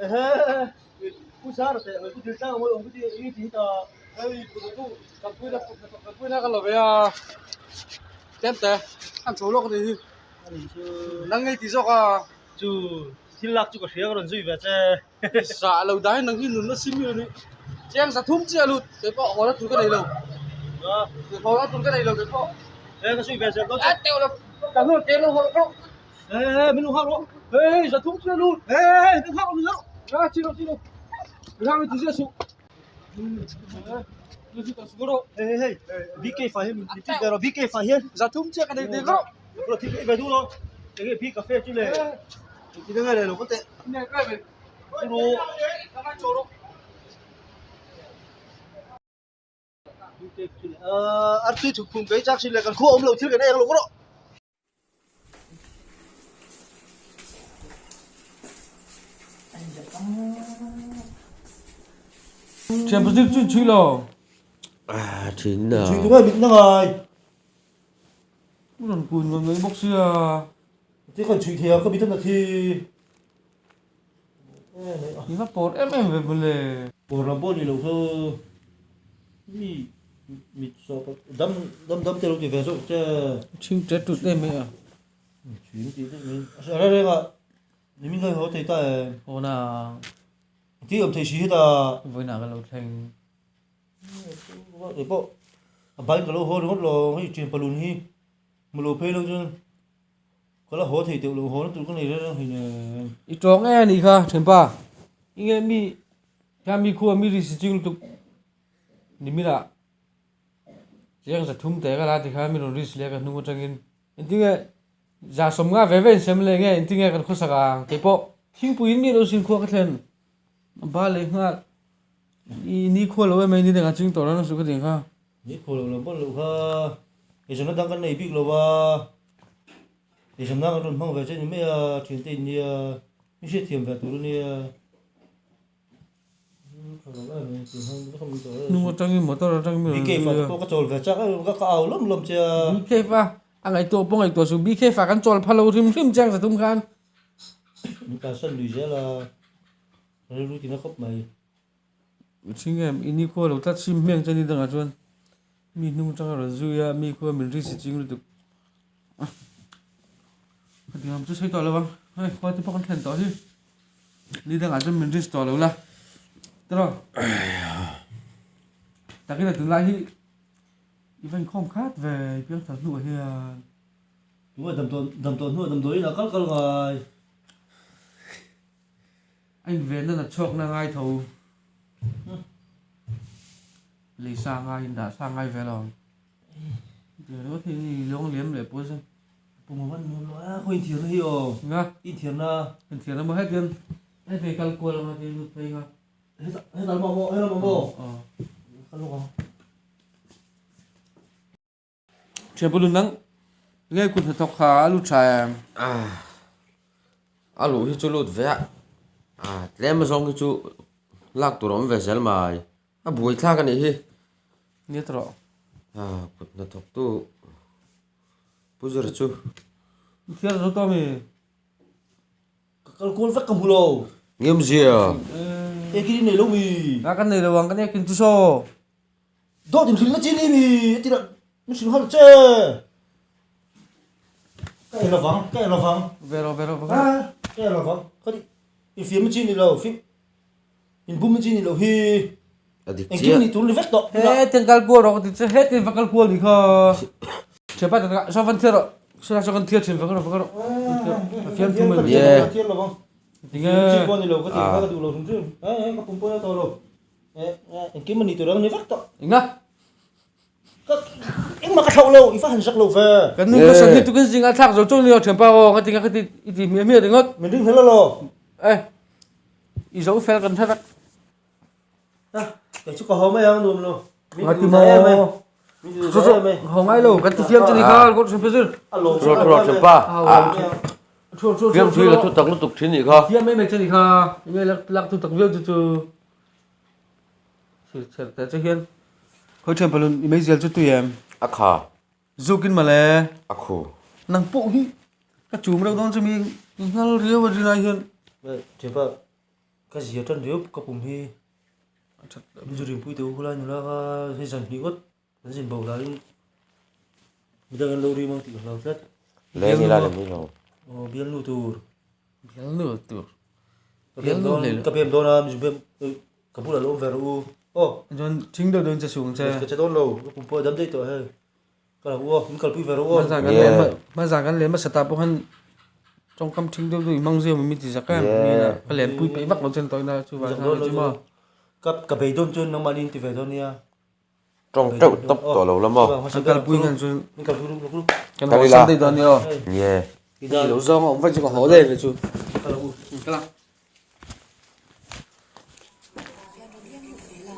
Ehe Pu Sara teh pu Diltlang a mawi awm ka ti i ti hi ta. Hei pu Tanpuina Tanpuina ka la ve a tlem te an chho lawk a nih hi. Nang ngei ti zawk a. Chu thil lak chu ka hria ka rawn zui ve che. Zah lo dai nang hi nunna sim i ni. Chiang za thum chiah lut kei pawh haw na tur ka nei lo. Haw na tur ka nei lo kei pawh. E ka zui ve zel dawn che. A teuh lo ka hnu ke lo haw rawh. E min lo nghak rawh. Hei za thum chiah lut. E min nghak rawh min nghak rawh. A chi lo chi lo. Min nghak ti ziah suh. Hei hei BK fa hian min ti ve rawh BK fa hian. Za thum chiah ka nei ve rawh. Ro thil ei ve duh lo. Enge B cafe chu le. Ti ngai le lo ka teh. Ro. Artui thuk phum kai chak sin le kan khua awm lo thil kan ei ang lo rawh. Thian pazir chu chui lo. À thin na. Chui tu ngai mit na ngai. Ran kun ngai ngai bawk sia. Ti kan chui thei ang ka mit na thi. I va pawr em em ve mawle. Pawr lam pawh ni lo kha mi mit sawh dam dam dam te lo ti ve zawk che. Chhing tet tut em mai a. Chhing ti deuh mai. A reng reng a nimin khan haw thei ta em. Haw na. Ti awm thei si heta. Vawiinah ka lo thleng. Kei pawh a bike ka lo haw ringawt lo hei ṭhian palun hi mu lo phei lo chuan. Ka la haw thei teuh lo, haw na tur ka nei reng reng hei nen. I tawng e anih kha thianpa, i nge mi hian mi khua mi ri si ching lutuk nimin ah chiang za thum te ka la ti khan mi rawn ri si leh ka hnung atangin engtinge za sawm nga ve ve in sem leh nge engtinge kan khawsak ang keipawh thingpui in mi lo sin khua ka thlen a ba leh nghal i ni khua lo em a ni dangah ching tawh lo na su ka ti ang kha. Ni khua lo lo pawn loh kha eizawnna dang kan nei bik lo a, eizawnna kan rawn hmang ve che ni mai a, thiante in nia, mi hriatthiam ve tur a nia. Hnung atangin motor atangin mi rawn BK fa te pawh ka chawl ve chak em ka au lawm lawm che a. BK fa a ngaihtuah pawh ngaihtuah suh BK fa kan chawl pha lo hrim hrim chiang zatum khan. Min kalsan lui zel a, rilru tina khawp mai. Mihring em i nikhua lo tlat sim hmeng chuan ni dangah chuan mi hnung atanga rawn zui a mi khua min ri si ching lutuk a hetiang lam chu sawi tawh lo ang hei khua te pawh kan thlen tawh hi ni dangah chuan min ri si tawh lo la tiraw takin a tunlai hi i va inkhawm khat ve i piang thar hnuah hian. Tunge damdawi hnuah damdawiin a kal kal ngai. A invenna na chhuakna ngai tho. Lei sa ngai in dah sa ngai ve lo. Tiang ringawt hi ni lawng liam leh pawh chu. Puma van nuam lo a khaw inthiarna hi aw. Nga. Inthiarna. Inthiarna maw hetiang heti kal kual anga ti lut phei nga. Heta heta lamah maw helamah maw. Aw. Kal lawk ang. Thianpui nang nge kut hnathawk kha a lut tha em? A luh hi chu lut ve a, tlem azawng hi chu lak tur a awm ve zel mai, a buai thlak a nih hi. Nia tawh. Kut hnathawk tu Pu Zira chu. Thian zo tawh mi? Ka kal kual vek ka hmu lo. Ngemzia. Ekin i nei lo mi? Nga kan nei lo ang kan ekin chu saw. Dawt in hrilh na chi ni mi a ti rah min hrilh nghal che. Ka ei lovang, ka ei lovang. Ve rawh, ve rawh, ve rawh. Ka ei lovang. Ka ti in fiam na chi ni lo, fi in bum na chi ni lo hi. A dik chiah. Engkim ni tur ni vek tawh. He tiang kal kual rawh ka ti che, he tiang va kal kual ni kha. Thianpa tak ah saw van thiar rawh, saw saw kan thiar thin va ka rawh va ka rawh. A fiam thum mai. Yeah. Thiar lovang. Tinge. Chi pawh ni lo ka ti kha ka duh lo hrim hrim. Eh ka pum pawh a tawh lo. Engkim a ni tur ang ni vek tawh. Enga? Ka engmah ka thlauh lo, i va han zak lo ve. Kan nu ka sawi tukin zing a thlak zo chu ni thianpa aw ka ti nga ka ti i ti hmiah hmiah ringawt. Min ring hlel alo. Eh i zo fel kan hre vek. Ah, kei chu ka haw mai ang nuam lo. Nga ti maw? Haw ngai lo, kan ti fiam chu ni kha, kawt hrim phezir. Thua thua thianpa. Fiam thui la thu tak lutuk thin nih kha. Fiam mai mai chu ni kha, nge lak lak thu tak viau chu chu. Thil cher te che hian. Khoi thian palun i meizial chu tui em? A kha. Zukin male. A khu. Nang pawh hi ka chum reuh dawn chu mi ngal riau a rinai hian. Thianpa. Ka zia tan riau ka pum hi min zu rinpui teh u khulai nula kha hei zan hnih ngawt kan zin bo laiin midang an lo rim ang tih ka hlau tlat. Leng ila lem ni lo. Aw bialnu tur. Bialnu tur. Ka bem dawn ka bem dawn a min zu bem ka bulah lo awm ve rawh u. Aw. Chuan thing deuh deuhin che suh ang che. Ka che dawn lo ka pum pawh a dam daih tawh hei. Ka lo u aw min kalpui ve rawh u aw. Hmazan kan lem hmasa ta pawh khan tawngkam thing deuh deuh i hmang zia min ti zak em mi na ka len pui peih vak lo chen tawh ina chu vang khan chu maw. Ka ka beidawn chuan nangmah ni in ti ve dawn nia. Tawng teuh tawp tawh lo la maw. Kan kalpui khan chuan min kalpui luk luk luk. Kan haw san daih dawn nia aw. Ye. I lo zawng a awm vaih chu ka haw daih ve chu. Ka lo u. Ka la.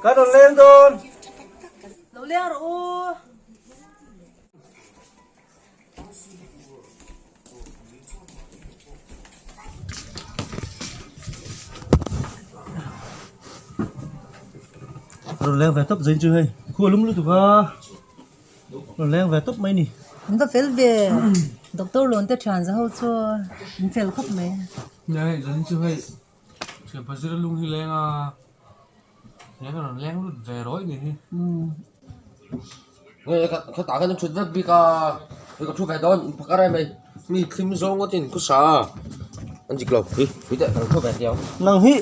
Kan rawn leng dawn. Lo leng rawh u. Rawn leng ve tawp zain chu hei khua lum lutuk a rawn leng ve tawp mai ni. An va fel ve doctor lawn te thian za ho chu an fel khawp mai. Nia hei zanin chu hei thianpa zira lung hi leng a leng a rawn leng lut ve rawih ni hi. Khawtah khan an thut vek bik a hei ka thu ve dawn in phakar em mai mi thlim zawng ngawt in khusa an zik lo hi pui teh kan thu ve tih ang. Nang hi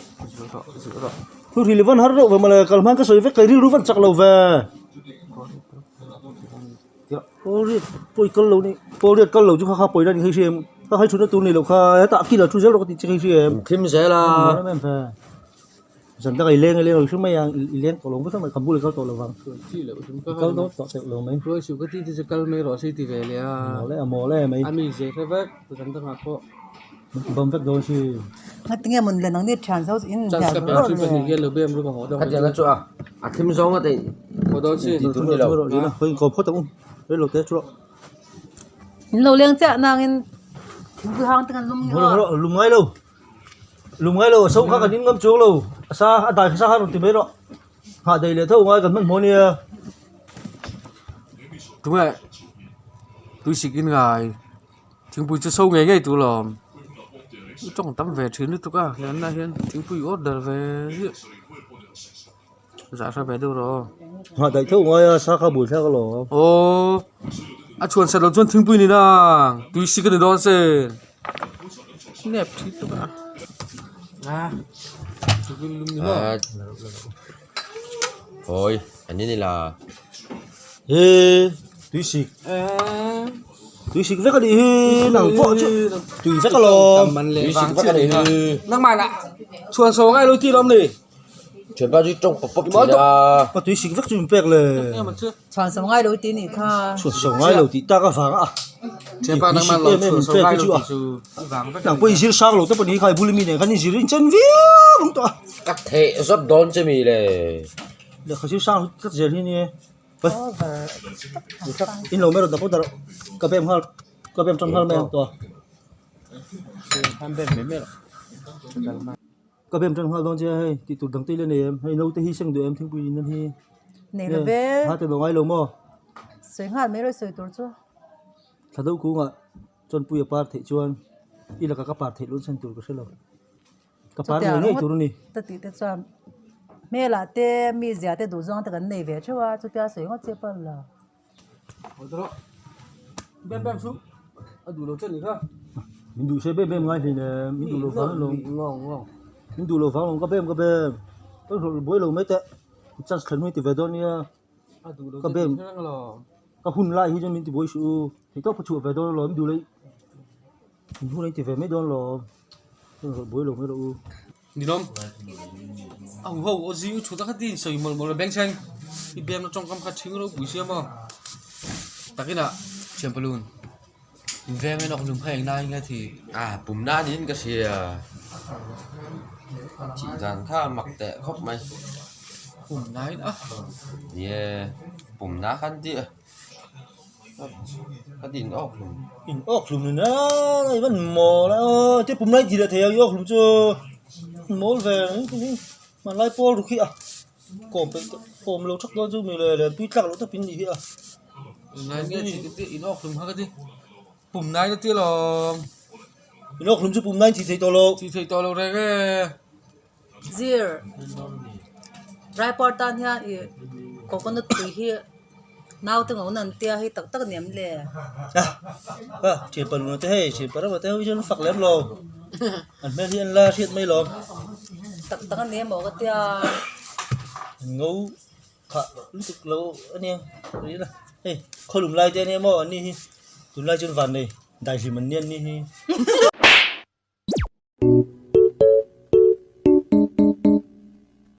thu hril i van har deuh ve mawle kal hman ka sawi vek kei rilru van chak lo ve. Pawlriat pawi kal lo ni pawlriat kal lo chu kha kha pawi la ni hei hri em kha hei thutna tur ni lo kha hetah kil a thu zel rawh ka tih che hei hri em. Thlim zel a. Zan dang i leng i leng lo hrim mai a i leng tawh lo vek mai ka bul i kal tawh lo vang i kal dawn tawh teuh lo mai. Hruai suh ka ti te chu kal mai rawh se i ti ve leh a. Mawl e a mawl e mai. A mi zeh hre vek zan dangah pawh. Min ti bawm vek dawn si. Ngatinge mawn le nangni thian zo in Chance ka pe hrim pahnih hian lo bem ru ka haw dawn. Khatiang chu a a thlim zawng a tei. Haw dawn si. Tih tur ni lo. Hei kawm phawt ang u. Rei lo te chu. In lo leng chiah nangin thingpui hang te kan lum nge aw. Lum ngai lo. Lum ngai lo a so kha kan in ngam chuang lo a sa a dai kha sa kha rawn ti mai rawh nghah daih leh tho ngai kan hmanhmawh ania. Tunge tuisik in ngai thingpui chu so ngei ngei tur lawm i tawng tam ve thin lutuk a hliamna hian thingpui order ve ziah zah hre ve deuh rawh aw. Nghah daih tho ngai a sa kha bul thlak alawm. Aw a chhuan sat loh chuan thingpui ni nang tuisik a ni dawn se. Nep thi tuk a a thingpui lum ni maw. Hawi an ni la. He tuisik tuisik vek a nih hi nang pawh chu tui vek alawm. Tuisik vek a nih hi. Nangmah lah chhuan saw ngai lo ti lawm ni. Thianpa chu tawng pawp pawp thin a. Ka tui sik vek chu min pek le. Chhuan sawm ngai lo tih nih kha. Chhuan sawm ngai lo tih tak avang a. Thianpa nangmah lo chhuan sawm ngai lo tih chu vang vek. Nang pawh i zir sang lo te pawh ni kha i bul mi nen khan i zir in chen viau ang tawh a. Ka theh zawt dawn che mi le. Lehkha zir sang tlat zel hi nia. In lo mai rawh dak dak ka bem nghal ka bem tang nghal mai ang tawh a. Ka bem tan nghal dawn che a hei tih tur dang te ila nei em hei naute hi seng duh em thingpui in nan hi Nei lo ve. Ha te lo ngai lo maw? Sawi nghal mai rawh sawi tur chu. Thla deuh kungah chuan pui a par theih chuan i laka ka par theih lun chhan tur ka hre lo. Ka par ngei ngei tur a ni. Chutia tih te chuan hmelah te mi zia te duh zawng te kan nei ve theuh a chutia sawi ngawt che pawh a ni lo. Bem bem chu a duh lo che ni kha. Min duh se bem bem ngai hlin em min duh lo vang alawm min duh lo vang alawm ka bem ka bem ka hlawh buai lo mai teh chance thlen hui ti ve dawn nia ka bem ka hun lai hi chuan min ti buai suh u theihtawp ka chhuah ve dawn alawm min duh leh min hun a ti ve mai dawn alawm ka hlawh buai lo mai rawh u. Nilawm a hu ho aw zing thu tak khatin sawi mawlh mawlh a beng thleng i biakna tawngkam kha thing ropui sia maw takinah thian balloon inveng in awk lung kha eng lai nge thi a pum nan in ka hria thih dan kha mak teh khawp mai pum nan a nie pum na khan tih a. Ka din awk hlum. In awk hlum ni na i van mawl a aw te pum lai ti leh thei ang i awk hlum chu mawl ve hmanlai pawl ruk hi a kawm peih tawh kawm lo thak dawn chu mi le le tui tlak loh tawp in nih hi a. Ngai nge chi ka ti in awk hlum kha ka ti pum nai na ti alawm. In awk hlum chu pum nai in ti thei tawh lo. Ti thei tawh lo reng e. Zir Raipur tan hian ih coconut tui hi naute ngo nan tia hei tak tak a ni em le? A thian pa luna te hei thian pa rama te ho hi chuan an fak lem lo an hmel hi an la hriat mai lo. Tak tak a ni emaw ka tia. An ngo phah lutuk lo a nia hei khawlum lai te a nia maw an ni hi tunlai chuan van nei daihlim an ni an ni hi.